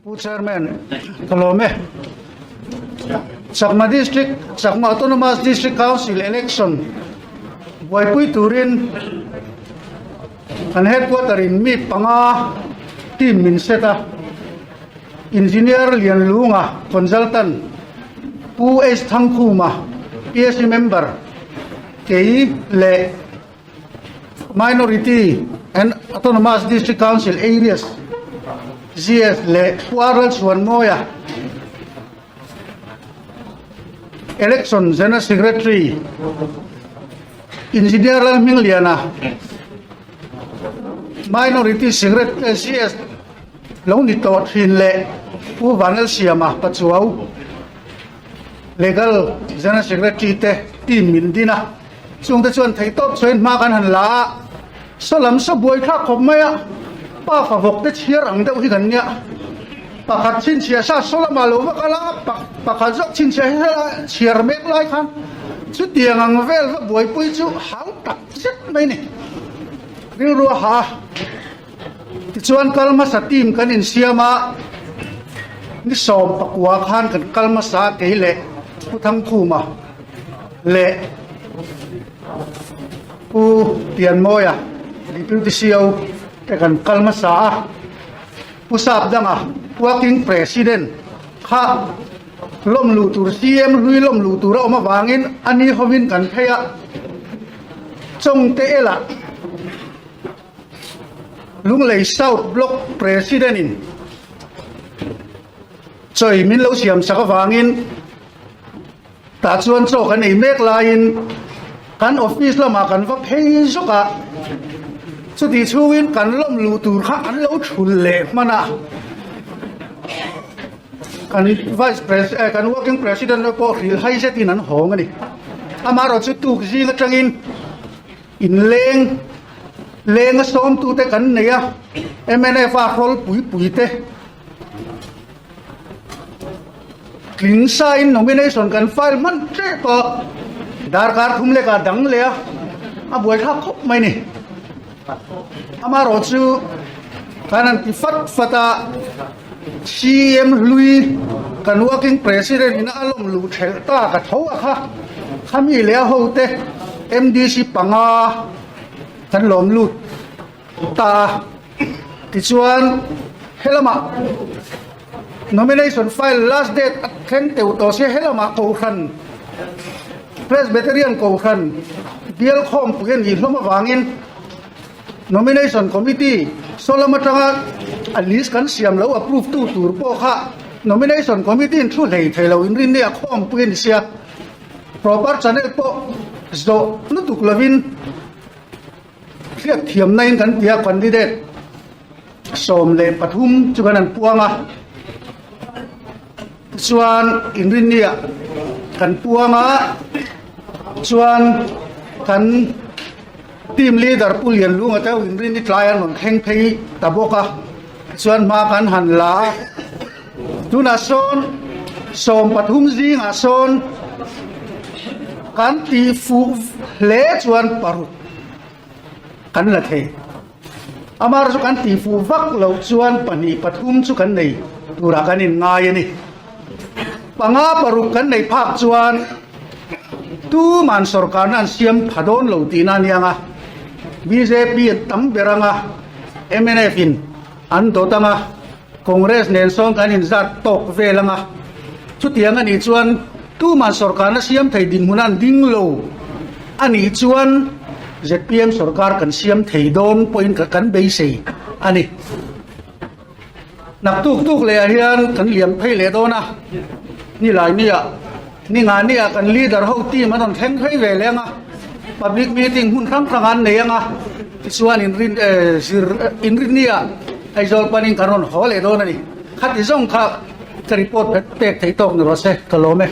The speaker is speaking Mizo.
Pu Chairman, ka lawm e. Chakma District, Chakma Autonomous District Council Election buaipui turin kan headquarter in mi panga team min set a. Engineer Lianlunga, Consultant, Pu H Thangkhuma, PSC Member, kei leh Minority and Autonomous District Council Areas, GS leh Pu R Lalchhuanmawia, Election General Secretary, Engineer Lalhmingliana, Minority Secretary, GS, Lo ni tawh thin leh Pu Vanlalsiama Pachuau, Legal General Secretary te team min din a, chungte chuan theihtawp chhuain hma kan han la a, saw lam saw buai thlak khawp mai a, pa favawk te chhiar ang deuh hi kan nia, pakhat chhinchhiah sa saw lamah lo va kal a, pakhat zawk chhinchhiah hi hela chhiar mek lai khan chutiang ang vel va buaipui chu hau tak zet mai ni, rilru a ha a. Tichuan kal hmasa team kan insiam a, ni 19 khan kan kal hmasa a kei leh Pu Thangkhuma leh Pu Pianmawia Deputy CO te kan kal hmasa a, Pu Sapdanga Working President kha lawm luh tur CM hlui lawm luh tur a awm avangin a ni hovin kan phei a, Chawngte elah. Lunglei South Block President in chawi min lo siam sak avangin tah chuan chaw kan ei mek laiin kan office lamah kan va phei zawk a, chutih chhungin kan lawm luh tur kha an lo thul leh hman a, kan vice president kan working president pawh hrilh hai zetin an hawng a ni. Amaherawhchu tuk zing atangin. Inleng lenga sawmtute kan nei a, mnf a hrawl pui pui te tling sain nomination kan file hman tep a, darkar thum lek ah dang leh a, a buaithlak khawp mai ni. Amaherawhchu kan han ti fat fat a, CM hlui kan working president in a lawm luh thelh ta ka tho a kha, khami leh a hote MDC panga kan lawm lut ta a, tichuan helamah nomination file last date a thleng teuh tawh sia helamah kohhran Presbyterian kohhran bial khawmpui a nih hlawm avangin Nomination Committee saw lam atanga a list kan siam lo approve tu tur pawh kha Nomination Committee in thu hlei thei lo inrinni a khawmpui a ni sia. Proper channel pawh zawh lutuk lovin hriat thiamna in kan ti a, candidate 13 chu kan han puang a. Tichuan inrinni ah kan puang a, chuan kan. Team leader Pu Lianlunga te ho inrin i tlai an rawn thleng phei ta bawk a, chuan hma kan han la a, tunah sawn 13 zingah sawn kan tih fuh hle chuan paruk kan la thei. Amar chu kan tih fuh vak loh chuan pahnih pathum chu kan nei turah kan inngai a ni. Panga paruk kan neih phak chuan tuman sorkarna an siam pha dawn lo tihna a ni ang a, bjp an tam ber ang a, mnf in an dawt ang a, Congress nen sawn kan inzat tawk vel ang a, chutiang a nih chuan tuman sorkarna siam thei dinhmun an ding lo a nih chuan zpm sorkar kan siam thei dawn pawhin kan beisei a ni. Naktuk tuk leh ah hian kan liam phei leh dawn a, nilai nia ni nga nia kan leader ho team an rawn thleng phei ve leh ang a, public meeting hmun hrang hrang an nei ang a, tichuan inrin eh zir inrin nia Aizawl panin kan rawn haw leh dawn a ni. Khati zawng kha ka report pek theih tawk ni rawh se ka lawm e.